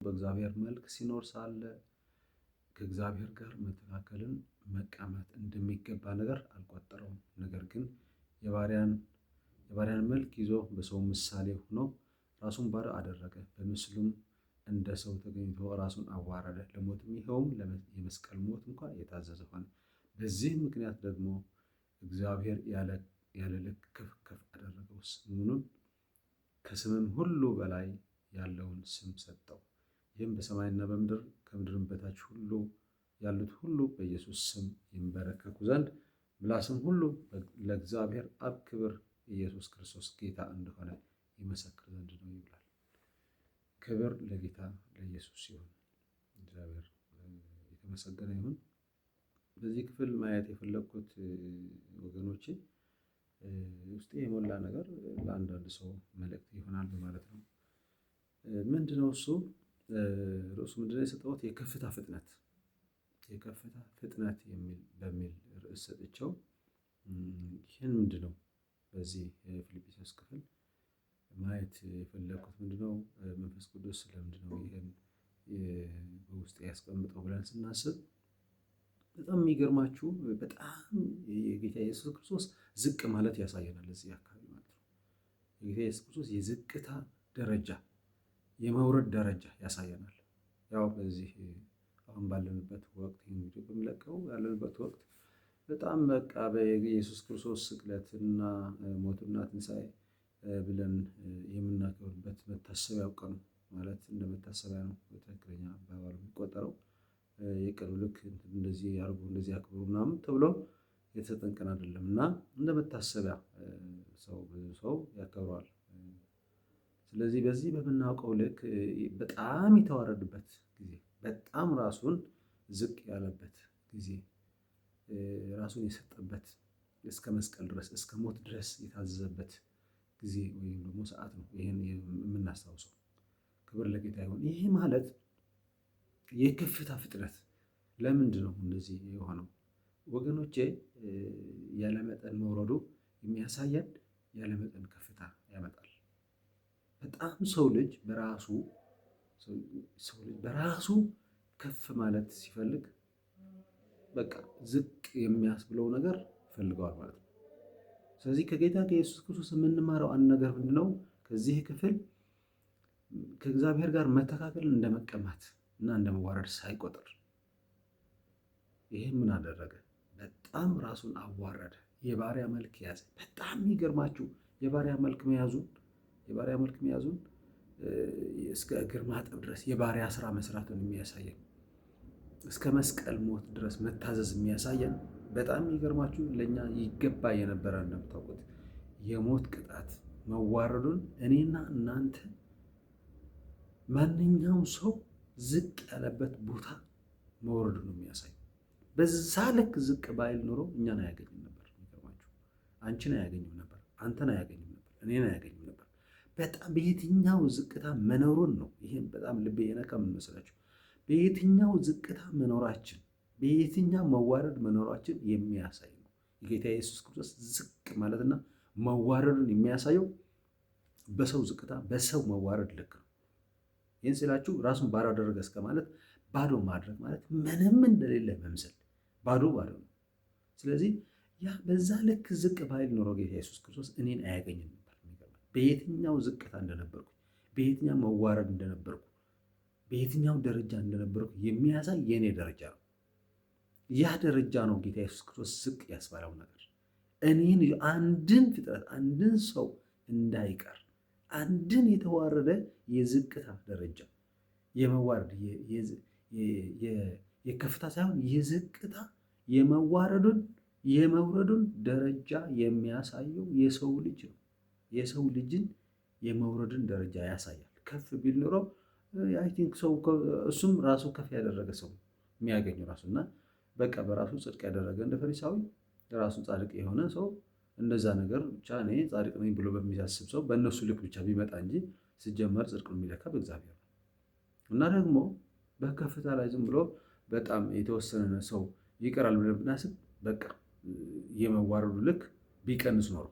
በእግዚአብሔር መልክ ሲኖር ሳለ ከእግዚአብሔር ጋር መተካከልን መቀማት እንደሚገባ ነገር አልቆጠረውም። ነገር ግን የባሪያን መልክ ይዞ በሰው ምሳሌ ሆኖ ራሱን ባዶ አደረገ። በምስሉም እንደ ሰው ተገኝቶ ራሱን አዋረደ፣ ለሞትም ይኸውም የመስቀል ሞት እንኳ የታዘዘ ሆነ። በዚህ ምክንያት ደግሞ እግዚአብሔር ያለ ልክ ከፍ ከፍ አደረገው፣ ስሙንም ከስምም ሁሉ በላይ ያለውን ስም ሰጠው። ይህም በሰማይና በምድር ከምድርም በታች ሁሉ ያሉት ሁሉ በኢየሱስ ስም ይንበረከኩ ዘንድ ምላስም ሁሉ ለእግዚአብሔር አብ ክብር ኢየሱስ ክርስቶስ ጌታ እንደሆነ ይመሰክር ዘንድ ነው ይብላል። ክብር ለጌታ ለኢየሱስ ይሁን። እግዚአብሔር የተመሰገነ ይሁን። በዚህ ክፍል ማየት የፈለግኩት ወገኖቼ ውስጤ የሞላ ነገር ለአንዳንድ ሰው መልእክት ይሆናል በማለት ነው። ምንድነው እሱ? ርዕሱ ምንድነው የሰጠሁት? የከፍታ ፍጥነት፣ የከፍታ ፍጥነት በሚል ርዕስ ሰጥቼው፣ ይህን ምንድነው በዚህ የፊልጵስዩስ ክፍል ማየት የፈለግኩት ምንድነው? መንፈስ ቅዱስ ለምንድነው ይህን በውስጥ ያስቀምጠው ብለን ስናስብ፣ በጣም የሚገርማችሁ በጣም የጌታ ኢየሱስ ክርስቶስ ዝቅ ማለት ያሳየናል እዚህ አካባቢ ማለት ነው። የጌታ ኢየሱስ ክርስቶስ የዝቅታ ደረጃ፣ የመውረድ ደረጃ ያሳየናል። ያው በዚህ አሁን ባለንበት ወቅት፣ ይህን ቪዲዮ በሚለቀው ያለንበት ወቅት፣ በጣም በቃ በኢየሱስ ክርስቶስ ስቅለትና ሞትና ትንሣኤ ብለን የምናከብርበት መታሰቢያው ቀኑ ማለት እንደ መታሰቢያ ነው በትክክለኛ አባባሉ የሚቆጠረው። የቀኑ ልክ እንደዚህ ያርጉ፣ እንደዚህ ያክብሩ ምናምን ተብሎ የተሰጠን ቀን አይደለም እና እንደ መታሰቢያ ሰው ብዙ ሰው ያከብረዋል። ስለዚህ በዚህ በምናውቀው ልክ በጣም የተዋረደበት ጊዜ፣ በጣም ራሱን ዝቅ ያለበት ጊዜ፣ ራሱን የሰጠበት፣ እስከ መስቀል ድረስ፣ እስከ ሞት ድረስ የታዘዘበት ጊዜ ወይም ደግሞ ሰዓት ነው። ይህን የምናስታውሰው። ክብር ለጌታ ይሁን። ይሄ ማለት የከፍታ ፍጥነት ለምንድን ነው እንደዚህ የሆነው? ወገኖቼ፣ ያለመጠን መውረዱ የሚያሳየን ያለመጠን ከፍታ ያመጣል። በጣም ሰው ልጅ በራሱ ከፍ ማለት ሲፈልግ በቃ ዝቅ የሚያስብለው ነገር ይፈልገዋል ማለት ነው። ስለዚህ ከጌታ ከኢየሱስ ክርስቶስ የምንማረው አንድ ነገር ምንድነው? ከዚህ ክፍል ከእግዚአብሔር ጋር መተካከልን እንደ መቀማት እና እንደ መዋረድ ሳይቆጥር ይሄ ምን አደረገ? በጣም ራሱን አዋረደ። የባሪያ መልክ ያዘ። በጣም የሚገርማችሁ የባሪያ መልክ መያዙን እስከ እግር ማጠብ ድረስ የባሪያ ስራ መስራቱን የሚያሳየን፣ እስከ መስቀል ሞት ድረስ መታዘዝ የሚያሳየን፣ በጣም የሚገርማችሁ ለእኛ ይገባ የነበረ እንደምታውቁት የሞት ቅጣት መዋረዱን እኔና እናንተ ማንኛውም ሰው ዝቅ ያለበት ቦታ መውረዱን ነው የሚያሳይ። በዛ ልክ ዝቅ ባይል ኖሮ እኛን አያገኝም ነበር። የሚገርማችሁ አንቺን አያገኝም ነበር፣ አንተን አያገኝም ነበር፣ እኔን አያገኝም ነበር። በጣም በየትኛው ዝቅታ መኖሩን ነው። ይህም በጣም ልቤ የነካ ምን መሰላችሁ? በየትኛው ዝቅታ መኖራችን፣ በየትኛው መዋረድ መኖራችን የሚያሳይ ነው። የጌታ ኢየሱስ ክርስቶስ ዝቅ ማለትና መዋረዱን የሚያሳየው በሰው ዝቅታ፣ በሰው መዋረድ ልክ ነው። ይህን ስላችሁ ራሱን ባዶ አደረገ እስከ ማለት፣ ባዶ ማድረግ ማለት ምንም እንደሌለ መምሰል፣ ባዶ ባዶ ነው። ስለዚህ ያ በዛ ልክ ዝቅ ባይል ኖሮ ጌታ ኢየሱስ ክርስቶስ እኔን አያገኝም ነበር። በየትኛው ዝቅታ እንደነበርኩ፣ በየትኛው መዋረድ እንደነበርኩ፣ በየትኛው ደረጃ እንደነበርኩ የሚያሳይ የእኔ ደረጃ ነው። ያ ደረጃ ነው ጌታ ኢየሱስ ክርስቶስ ዝቅ ያስባለው ነገር። እኔን፣ አንድን ፍጥረት፣ አንድን ሰው እንዳይቀር፣ አንድን የተዋረደ የዝቅታ ደረጃ፣ የመዋረድ፣ የከፍታ ሳይሆን የዝቅታ፣ የመዋረዱን፣ የመውረዱን ደረጃ የሚያሳየው የሰው ልጅ ነው። የሰው ልጅን የመውረድን ደረጃ ያሳያል። ከፍ ቢል ኖሮ I think ሰው እሱም ራሱ ከፍ ያደረገ ሰው የሚያገኘው ራሱ እና በቃ በራሱ ጽድቅ ያደረገ፣ እንደ ፈሪሳዊ ራሱን ጻድቅ የሆነ ሰው፣ እንደዛ ነገር ብቻ እኔ ጻድቅ ነኝ ብሎ በሚያስብ ሰው በእነሱ ልክ ብቻ ቢመጣ እንጂ ሲጀመር ጽድቅ የሚለካ በእግዚአብሔር ነው። እና ደግሞ በከፍታ ላይ ዝም ብሎ በጣም የተወሰነ ሰው ይቀራል ብለን ብናስብ በቃ የመዋረዱ ልክ ቢቀንስ ኖሮ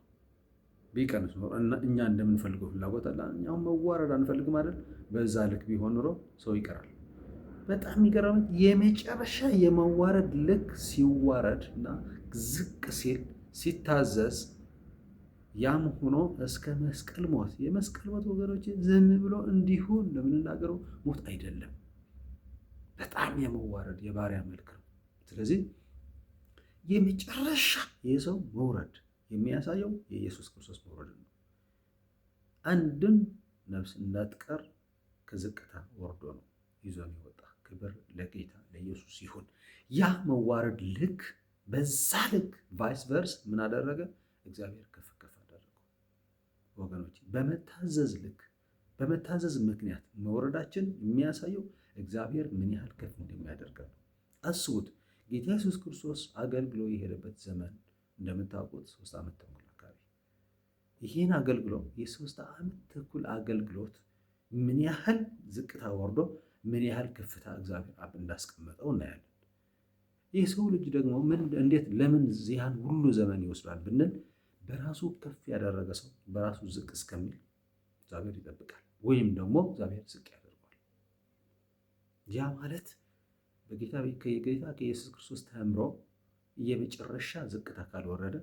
ቢቀንስ ኖሮ እኛ እንደምንፈልገው ፍላጎት አለ። እኛው መዋረድ አንፈልግም አይደል? በዛ ልክ ቢሆን ኖሮ ሰው ይቀራል። በጣም የሚገርመው የመጨረሻ የመዋረድ ልክ ሲዋረድ እና ዝቅ ሲል ሲታዘዝ፣ ያም ሆኖ እስከ መስቀል ሞት። የመስቀል ሞት ወገኖች ዝም ብሎ እንዲሁ እንደምንናገረው ሞት አይደለም። በጣም የመዋረድ የባሪያ መልክ ነው። ስለዚህ የመጨረሻ የሰው መውረድ የሚያሳየው የኢየሱስ ክርስቶስ መውረድ ነው። አንድን ነፍስ እንዳትቀር ከዝቅታ ወርዶ ነው ይዞን የወጣ። ክብር ለጌታ ለኢየሱስ ይሁን። ያ መዋረድ ልክ በዛ ልክ vice versa ምን አደረገ? እግዚአብሔር ከፍ ከፍ አደረገው። ወገኖች፣ በመታዘዝ ልክ፣ በመታዘዝ ምክንያት መውረዳችን የሚያሳየው እግዚአብሔር ምን ያህል ከፍ እንደሚያደርገን ነው። አስቡት፣ ጌታ ኢየሱስ ክርስቶስ አገልግሎ የሄደበት ዘመን እንደምታውቁት 3 ዓመት ተኩል አካባቢ። ይህን አገልግሎ የ3 ዓመት ተኩል አገልግሎት ምን ያህል ዝቅታ ወርዶ ምን ያህል ከፍታ እግዚአብሔር አብ እንዳስቀመጠው እናያለን። ይህ ሰው ልጅ ደግሞ ምን እንዴት ለምን ዚያን ሁሉ ዘመን ይወስዳል ብንል፣ በራሱ ከፍ ያደረገ ሰው በራሱ ዝቅ እስከሚል እግዚአብሔር ይጠብቃል፣ ወይም ደግሞ እግዚአብሔር ዝቅ ያደርገዋል። ያ ማለት በጌታ ከጌታ ከኢየሱስ ክርስቶስ ተምሮ የመጨረሻ ዝቅታ ካልወረደ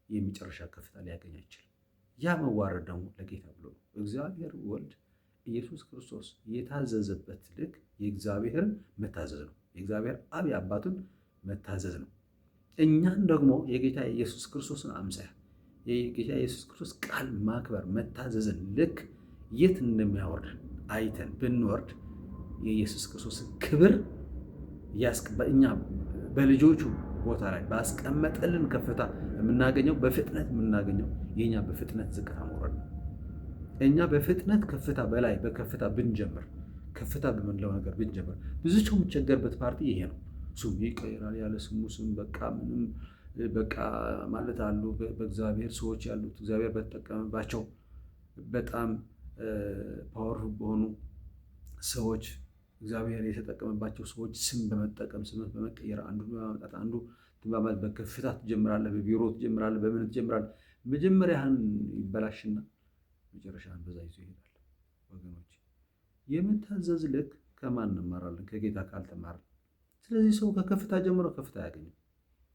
የመጨረሻ ከፍታ ሊያገኝ አይችልም። ያ መዋረድ ደግሞ ለጌታ ብሎ ነው። እግዚአብሔር ወልድ ኢየሱስ ክርስቶስ የታዘዘበት ልክ የእግዚአብሔርን መታዘዝ ነው። የእግዚአብሔር አብ የአባቱን መታዘዝ ነው። እኛን ደግሞ የጌታ ኢየሱስ ክርስቶስን አምሳያ የጌታ ኢየሱስ ክርስቶስ ቃል ማክበር መታዘዝን ልክ የት እንደሚያወርድ አይተን ብንወርድ የኢየሱስ ክርስቶስን ክብር እኛ በልጆቹ ቦታ ላይ ባስቀመጠልን ከፍታ የምናገኘው፣ በፍጥነት የምናገኘው የኛ በፍጥነት ዝቅታ መውረድ ነው። እኛ በፍጥነት ከፍታ በላይ በከፍታ ብንጀምር፣ ከፍታ በምንለው ነገር ብንጀምር፣ ብዙ ሰው የሚቸገርበት ፓርቲ ይሄ ነው። ስሙ ይቀይራል፣ ያለ ስሙ ስም በቃ ምንም በቃ ማለት አሉ። በእግዚአብሔር ሰዎች ያሉት እግዚአብሔር በተጠቀመባቸው በጣም powerful በሆኑ ሰዎች፣ እግዚአብሔር የተጠቀመባቸው ሰዎች ስም በመጠቀም፣ ስም በመቀየር፣ አንዱ በማምጣት፣ አንዱ በከፍታ ትጀምራለህ፣ በቢሮ ትጀምራለህ፣ በምን ትጀምራለህ። መጀመሪያህን ይበላሽና መጨረሻህን በዛ ይዞ ይሄዳል። ወገኖች፣ የመታዘዝ ልክ ከማን እንማራለን? ከጌታ ካልተማርን። ስለዚህ ሰው ከከፍታ ጀምሮ ከፍታ አያገኝም።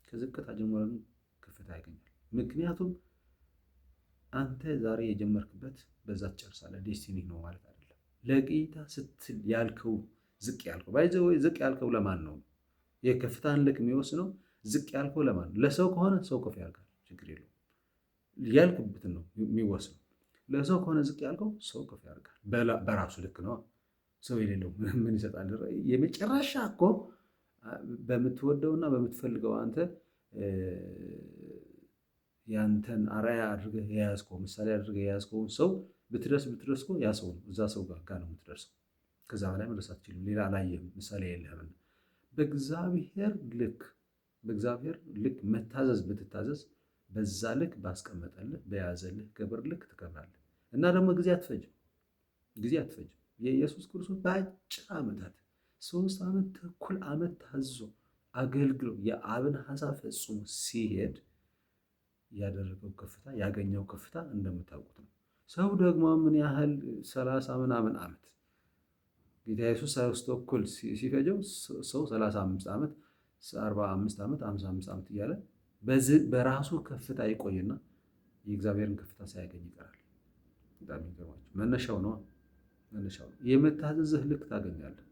ከዝቅታ ጀምሮ ግን ከፍታ ያገኛል። ምክንያቱም አንተ ዛሬ የጀመርክበት በዛ ትጨርሳለህ። Destiny ነው ማለት አይደለም። ለጌታ ስትል ያልከው ዝቅ ያልከው፣ by the way፣ ዝቅ ያልከው ለማን ነው? የከፍታን ልክ የሚወስነው ዝቅ ያልከው ለማን ነው? ለሰው ከሆነ ሰው ከፍ ያልካል፣ ችግር የለውም። ያልክበትን ነው የሚወስነው። ለሰው ከሆነ ዝቅ ያልከው ሰው ከፍ ያደርጋል። በራሱ ልክ ነው። ሰው የሌለው ምን ይሰጣል? የመጨረሻ እኮ በምትወደውና በምትፈልገው አንተ ያንተን አርአያ አድርገህ የያዝከው፣ ምሳሌ አድርገህ የያዝከውን ሰው ብትደርስ ብትደርስ እኮ ያ ሰው ነው፣ እዛ ሰው ጋር ነው የምትደርሰው። ከዛ በላይ መድረስ አትችልም። ሌላ አላየህም፣ ምሳሌ የለህም። በእግዚአብሔር ልክ መታዘዝ ብትታዘዝ በዛ ልክ ባስቀመጠልህ በያዘልህ ክብር ልክ ትከብራለህ። እና ደግሞ ጊዜ አትፈጅም፣ ጊዜ አትፈጅም። የኢየሱስ ክርስቶስ በአጭር ዓመታት 3 ዓመት ተኩል ዓመት ታዞ አገልግሎ የአብን ሀሳብ ፈጽሞ ሲሄድ ያደረገው ከፍታ፣ ያገኘው ከፍታ እንደምታውቁት ነው። ሰው ደግሞ ምን ያህል 30 ምናምን ዓመት፣ ጌታ ኢየሱስ 3 ተኩል ሲፈጀው ሰው 35 ዓመት፣ 45 ዓመት፣ 55 ዓመት እያለ በራሱ ከፍታ ይቆይና የእግዚአብሔርን ከፍታ ሳያገኝ ይቀራል። በጣም የሚገርማችሁ መነሻው ነው፣ መነሻው ነው። የመታዘዝህ ልክ ታገኛለህ።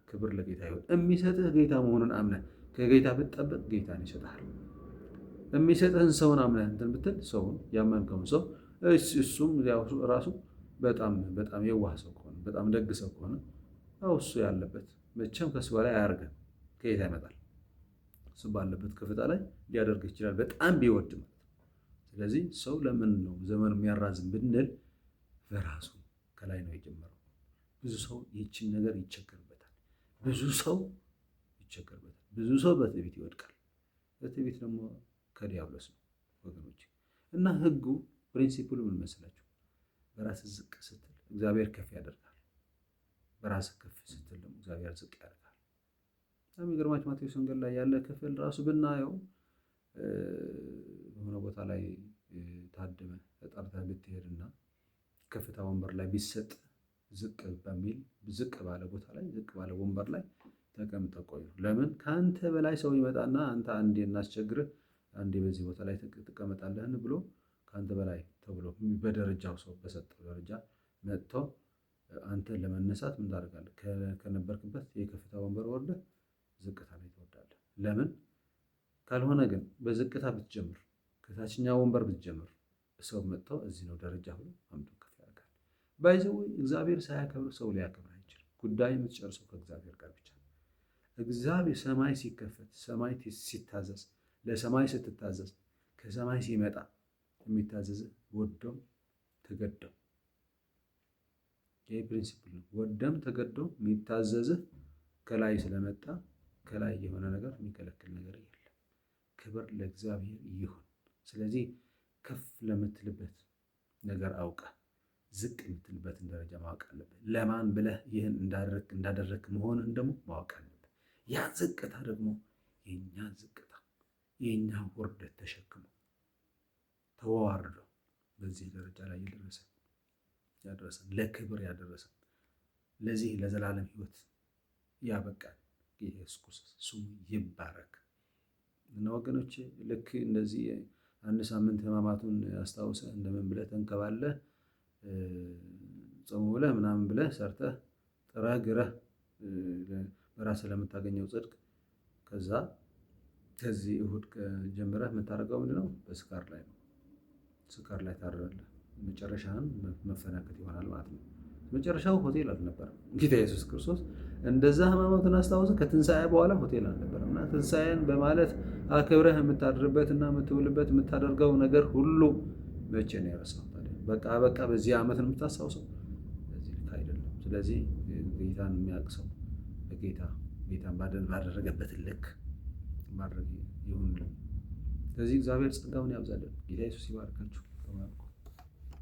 ክብር ለጌታ ይሁን። የሚሰጥህ ጌታ መሆኑን አምነህ ከጌታ ብትጠብቅ ጌታን ይሰጥሃል። የሚሰጥህን ሰውን አምነህ እንትን ብትል ሰውን ያመንከውን ሰው እሱም ራሱ በጣም በጣም የዋህ ሰው ከሆነ፣ በጣም ደግ ሰው ከሆነ፣ ያው እሱ ያለበት መቼም ከሱ በላይ አያደርግም። ከየት ያመጣል? እሱ ባለበት ከፍታ ላይ ሊያደርግ ይችላል፣ በጣም ቢወድ ማለት ነው። ስለዚህ ሰው ለምን ነው ዘመኑ የሚያራዝም ብንል በራሱ ከላይ ነው የጀመረው። ብዙ ሰው ይህችን ነገር ይቸገርበታል። ብዙ ሰው ይቸገርበታል። ብዙ ሰው በትዕቢት ይወድቃል። በትዕቢት ደግሞ ከዲያብሎስ ነው ወገኖች። እና ህጉ principle ኡ ምን መሰላችሁ? በራስህ ዝቅ ስትል እግዚአብሔር ከፍ ያደርጋል። በራስህ ከፍ ስትል ደግሞ እግዚአብሔር ዝቅ ያደርጋል። በጣም የሚገርማችሁ ማቴዎስ ወንጌል ላይ ያለ ክፍል ራሱ ብናየው በሆነ ቦታ ላይ ታድመህ ተጠርተህ ብትሄድና ከፍታ ወንበር ላይ ቢሰጥ ዝቅ በሚል ዝቅ ባለ ቦታ ላይ ዝቅ ባለ ወንበር ላይ ተቀምጠህ ቆይ ነው። ለምን ከአንተ በላይ ሰው ይመጣና አንተ አንዴ እናስቸግርህ፣ አንዴ በዚህ ቦታ ላይ ትቀመጣለህን ብሎ ከአንተ በላይ ተብሎ በደረጃው ሰው በሰጠው ደረጃ መጥቶ አንተን ለመነሳት ምን ታደርጋለህ? ከነበርክበት የከፍታ ወንበር ወርደህ ዝቅታ ላይ ትወርዳለህ። ለምን? ካልሆነ ግን በዝቅታ ብትጀምር፣ ከታችኛው ወንበር ብትጀምር፣ ሰው መጥቶ እዚህ ነው ደረጃ ብሎ አምጥቶ ከፍ ያደርጋል። By the way፣ እግዚአብሔር ሳያከብር ሰው ሊያከብር አይችልም። ጉዳይ የምትጨርሰው ከእግዚአብሔር ጋር ብቻ ነው። እግዚአብሔር ሰማይ ሲከፈት፣ ሰማይ ሲታዘዝ፣ ለሰማይ ስትታዘዝ፣ ከሰማይ ሲመጣ የሚታዘዝ ወዶም ተገደው፣ ይህ principle ነው። ወደም ተገዶ የሚታዘዝህ ከላይ ስለመጣ ከላይ የሆነ ነገር የሚከለክል ነገር የለም። ክብር ለእግዚአብሔር ይሁን። ስለዚህ ከፍ ለምትልበት ነገር አውቀህ ዝቅ የምትልበትን ደረጃ ማወቅ አለብህ። ለማን ብለህ ይህን እንዳደረግክ መሆንህን ደግሞ ማወቅ አለብህ። ያ ዝቅታ ደግሞ የእኛ ዝቅታ፣ የእኛ ውርደት ተሸክሞ ተዋርዶ በዚህ ደረጃ ላይ የደረሰ ያደረሰን፣ ለክብር ያደረሰን፣ ለዚህ ለዘላለም ሕይወት ያበቃን ጌታ ኢየሱስ ክርስቶስ ስሙ ይባረክ። እና ወገኖች፣ ልክ እንደዚህ አንድ ሳምንት ሕማማቱን አስታውሰህ እንደምን ብለህ ተንከባለህ ጾም ብለህ ምናምን ብለህ ሰርተህ ጥረህ ግረህ በራስህ ለምታገኘው ጽድቅ ከዛ ከዚህ እሁድ ጀምረህ የምታደርገው ምንድነው? በስካር ላይ ነው። ስካር ላይ ታድራለህ። መጨረሻህን መፈናከት ይሆናል ማለት ነው። መጨረሻው ሆቴል አልነበረም። ጌታ ኢየሱስ ክርስቶስ እንደዛ ሕማማቱን አስታውሰህ ከትንሣኤ በኋላ ሆቴል አልነበረም። እና ትንሣኤን በማለት አክብረህ የምታድርበት እና የምትውልበት የምታደርገው ነገር ሁሉ መቼ ነው የረሳው ታዲያ? በቃ በቃ በዚህ ዓመት ነው የምታስታውሰው? በዚህ ልክ አይደለም። ስለዚህ ጌታን የሚያውቅ ሰው በጌታ ጌታን ባደረገበት ልክ ማድረግ ይሁንልን። ስለዚህ እግዚአብሔር ጸጋውን ያብዛልን። ጌታ ኢየሱስ ይባርካችሁ። ተባረኩ።